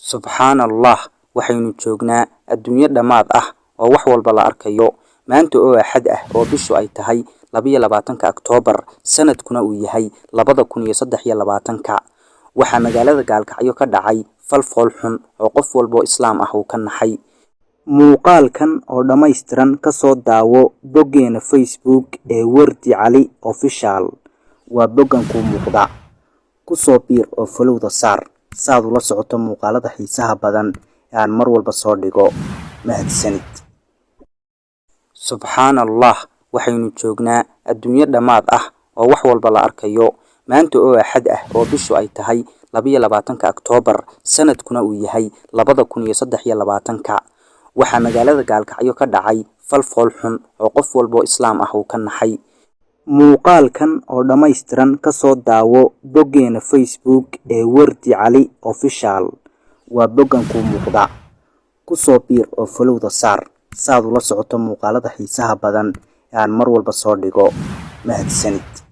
Subxaanallah, waxaynu joognaa adduunyo dhammaad ah oo wax walba la arkayo. Maanta oo Axad ah oo bishu ay tahay 22-ka Oktoobar, sanadkuna uu yahay 2023-ka, waxaa magaalada Gaalkacyo ka dhacay fal fool xun oo qof walba oo islaam ah uu ka naxay. Muuqaalkan oo dhammaystiran ka soo daawo boggeena Facebook ee Wardi Cali Official. Waa boggan kuu muuqda. Ku soo biir oo follow-da saar saad ula socoto muuqaalada xiisaha badan ee aan mar walba soo dhigo. Mahadsanid. Subxaanallah, waxaynu joognaa adduunyo dhammaad ah oo wax walba la arkayo. Maanta oo Axad ah oo bishu ay tahay 22-ka Oktoobar, sanadkuna uu yahay 2023-ka, waxaa magaalada Gaalkacyo ka dhacay fal fool xun oo qof walba oo islaam ah uu ka naxay. Muuqaalkan oo dhammaystiran ka soo daawo boggeena Facebook ee Wardi Cali Official. Waa boggan kuu muuqda. Ku soo biir oo follow-da saar saad ula socoto muuqaalada xiisaha badan ee aan mar walba soo dhigo. Mahadsanid.